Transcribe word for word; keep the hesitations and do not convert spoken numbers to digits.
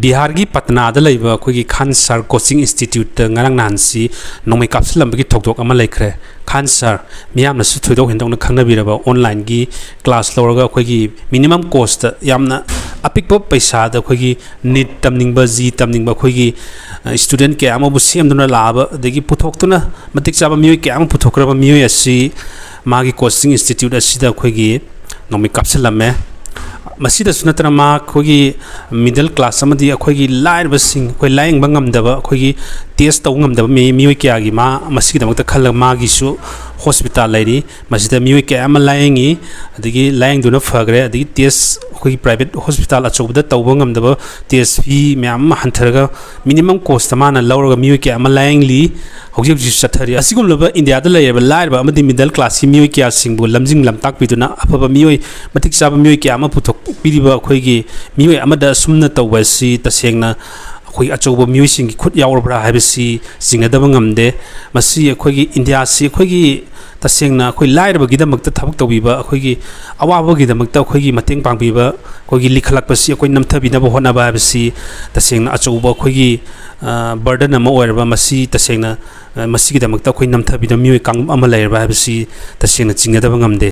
ꯕꯤꯍꯥꯔꯒꯤ ꯄꯠꯅꯥꯗ ꯂꯩꯕ ꯑꯩꯈꯣꯏꯒꯤ ꯈꯥꯟ ꯁꯥꯔ ꯀꯣꯆꯤꯡ ꯏꯟꯁꯇꯤꯇ꯭ꯌꯨꯠꯇ ꯉꯔꯥꯡ ꯅꯍꯥꯟꯁꯤ ꯅꯣꯡꯃꯩ ꯀꯥꯞꯁꯤꯜꯂꯝꯕꯒꯤ ꯊꯧꯗꯣꯛ ꯑꯃ ꯂꯩꯈ꯭ꯔꯦ꯫ ꯈꯥꯟ ꯁꯥꯔ, ꯃꯤꯌꯥꯝꯅꯁꯨ ꯊꯣꯏꯗꯣꯛ ꯍꯦꯟꯗꯣꯛꯅ ꯈꯪꯅꯕꯤꯔꯕ ꯑꯣꯟꯂꯥꯏꯟꯒꯤ ꯀ꯭ꯂꯥꯁ ꯂꯧꯔꯒ ꯑꯩꯈꯣꯏꯒꯤ ꯃꯤꯅꯤꯃꯝ ꯀꯣꯁꯇ, ꯌꯥꯝꯅ ꯑꯄꯤꯛꯄ ꯄꯩꯁꯥꯗ ꯑꯩꯈꯣꯏꯒꯤ ꯅꯤꯠ ꯇꯝꯅꯤꯡꯕ, ꯖꯤ ꯇꯝꯅꯤꯡꯕ ꯑꯩꯈꯣꯏꯒꯤ, ꯑ, ꯁ꯭ꯇꯨꯗꯦꯟ ꯀꯌꯥ ꯑꯃꯕꯨ ꯁꯦꯝꯗꯨꯅ ꯂꯥꯛꯑꯕ, ꯑꯗꯒꯤ ꯄꯨꯊꯣꯛꯇꯨꯅ ꯃꯇꯤꯛ ꯆꯥꯕ ꯃꯤꯑꯣꯏ ꯀꯌꯥ ꯑꯃ ꯄꯨꯊꯣꯛꯈ꯭ꯔꯕ ꯃꯤꯑꯣꯏ ꯑꯁꯤ ꯃꯥꯒꯤ ꯀꯣꯆꯤꯡ ꯏꯟꯁꯇꯤꯇ꯭ꯌꯨꯠ ꯑꯁꯤꯗ ꯑꯩꯈꯣꯏꯒꯤ ꯅꯣꯡꯃꯩ ꯀꯥꯞꯁꯤꯜꯂꯝꯃꯦ꯫ ꯃꯁꯤꯗꯁꯨ ꯅꯠꯇꯅ ꯃꯥ ꯑꯩꯈꯣꯏꯒꯤ ꯃꯤꯗꯜ ꯀ꯭ꯂꯥꯁ ꯑꯃꯗꯤ ꯑꯩꯈꯣꯏꯒꯤ ꯂꯥꯏꯔꯕꯁꯤꯡ, ꯑꯩꯈꯣꯏ ꯂꯥꯌꯦꯡꯕ ꯉꯝꯗꯕ, ꯑꯩꯈꯣꯏꯒꯤ ꯇꯦꯁ ꯇꯧꯕ ꯉꯝꯗꯕ ꯃꯤ, ꯃꯤꯑꯣꯏ ꯀꯌꯥꯒꯤ ꯃꯥ ꯃꯁꯤꯒꯤꯗꯃꯛꯇ ꯈꯜꯂꯒ ꯃꯥꯒꯤꯁꯨ ꯍꯣꯁꯄꯤꯇꯥꯜ ꯂꯩꯔꯤ꯫ ꯃꯁꯤꯗ ꯃꯤꯑꯣꯏ ꯀꯌꯥ ꯑꯃ ꯂꯥꯌꯦꯡꯉꯤ꯫ ꯑꯗꯒꯤ ꯂꯥꯌꯦꯡꯗꯨꯅ ꯐꯈ꯭ꯔꯦ꯫ ꯑꯗꯒꯤ ꯇꯦꯁ ꯑꯩꯈꯣꯏꯒꯤ ꯄ꯭ꯔꯥꯏꯚꯦꯠ ꯍꯣꯁꯄꯤꯇꯥꯜ ꯑꯆꯧꯕꯗ ꯇꯧꯕ ꯉꯝꯗꯕ ꯇꯦꯁ ꯐꯤ ꯃꯌꯥꯝ ꯑꯃ ꯍꯟꯊꯔꯒ ꯃꯤꯅꯤꯃꯝ ꯀꯣꯁꯇ ꯃꯥꯅ ꯂꯧꯔꯒ ꯃꯤꯑꯣꯏ ꯀꯌꯥ ꯑꯃ ꯂꯥꯌꯦꯡꯂꯤ꯫ ꯍꯧꯖꯤꯛ ꯍꯧꯖꯤꯛꯁꯨ ꯆꯠꯊꯔꯤ꯫ ꯑꯁꯤꯒꯨꯝꯂꯕ ꯏꯟꯗꯤꯌꯥꯗ ꯂꯩꯔꯤꯕ ꯂꯥꯏꯔꯕ ꯑꯃꯗꯤ ꯃꯤꯗꯜ ꯀ꯭ꯂꯥꯁꯀꯤ ꯃꯤꯑꯣꯏ ꯀꯌꯥꯁꯤꯡꯕꯨ ꯂꯝꯖꯤꯡ ꯂꯝꯇꯥꯛꯄꯤꯗꯨꯅ ꯑꯐꯕ ꯃꯤꯑꯣꯏ, ꯃꯇꯤꯛ ꯆꯥꯕ ꯃꯤꯑꯣꯏ ꯀꯌꯥ ꯑꯃ ꯄꯨꯊꯣꯛꯄꯤꯔꯤꯕ ꯑꯩꯈꯣꯏꯒꯤ ꯃꯤꯑꯣꯏ ꯑꯃꯗ ꯑꯁꯨꯝꯅ ꯇꯧꯕ ꯑꯁꯤ ꯇꯁꯦꯡꯅ ꯑꯩꯈꯣꯏ ꯑꯆꯧꯕ ꯃꯤꯑꯣꯏꯁꯤꯡꯒꯤ ꯈꯨꯠ ꯌꯥꯎꯔꯕ꯭ꯔꯥ ꯍꯥꯏꯕꯁꯤ ꯆꯤꯡꯅꯗꯕ ꯉꯝꯗꯦ꯫ ꯃꯁꯤ ꯑꯩꯈꯣꯏꯒꯤ ꯏꯟꯗꯤꯌꯥꯁꯤ ꯑꯩꯈꯣꯏꯒꯤ ꯇꯁꯦꯡꯅ ꯑꯩꯈꯣꯏ ꯂꯥꯏꯔꯕꯒꯤꯗꯃꯛꯇ ꯊꯕꯛ ꯇꯧꯕꯤꯕ, ꯑꯩꯈꯣꯏꯒꯤ ꯑꯋꯥꯕꯒꯤꯗꯃꯛꯇ ꯑꯩꯈꯣꯏꯒꯤ ꯃꯇꯦꯡ ꯄꯥꯡꯕꯤꯕ, ꯑꯩꯈꯣꯏꯒꯤ ꯂꯤꯈꯠꯂꯛꯄꯁꯤ ꯑꯩꯈꯣꯏ ꯅꯝꯊꯕꯤꯅꯕ ꯍꯣꯠꯅꯕ ꯍꯥꯏꯕꯁꯤ ꯇꯁꯦꯡꯅ ꯑꯆꯧꯕ ꯑꯩꯈꯣꯏꯒꯤ, ꯑ, ꯕꯔꯗꯟ ꯑꯃ ꯑꯣꯏꯔꯕ, ꯃꯁꯤ ꯇꯁꯦꯡꯅ, ꯑ, ꯃꯁꯤꯒꯤꯗꯃꯛꯇ ꯑꯩꯈꯣꯏ ꯅꯝꯊꯕꯤꯅꯕ ꯃꯤꯑꯣꯏ ꯀꯥꯡꯂꯨꯞ ꯑꯃ ꯂꯩꯔꯕ ꯍꯥꯏꯕꯁꯤ ꯇꯁꯦꯡꯅ ꯆꯤꯡꯅꯗꯕ ꯉꯝꯗꯦ꯫